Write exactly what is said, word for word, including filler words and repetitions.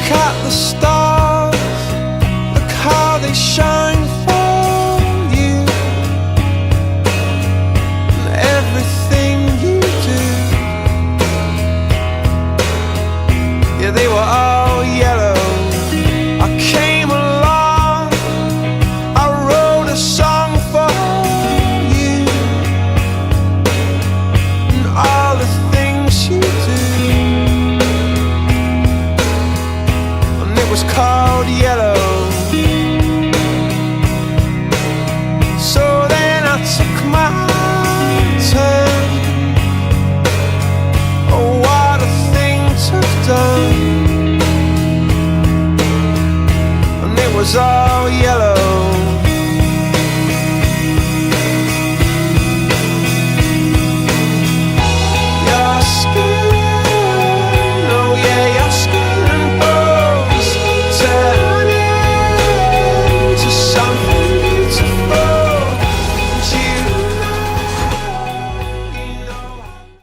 Look at the stars, look how they shine for you. And everything you do, yeah, they were all yellow. I came along, I wrote a song for you. And all the things you do, and it was called yellow. So then I took my turn. Oh, what a thing to have done. And it was all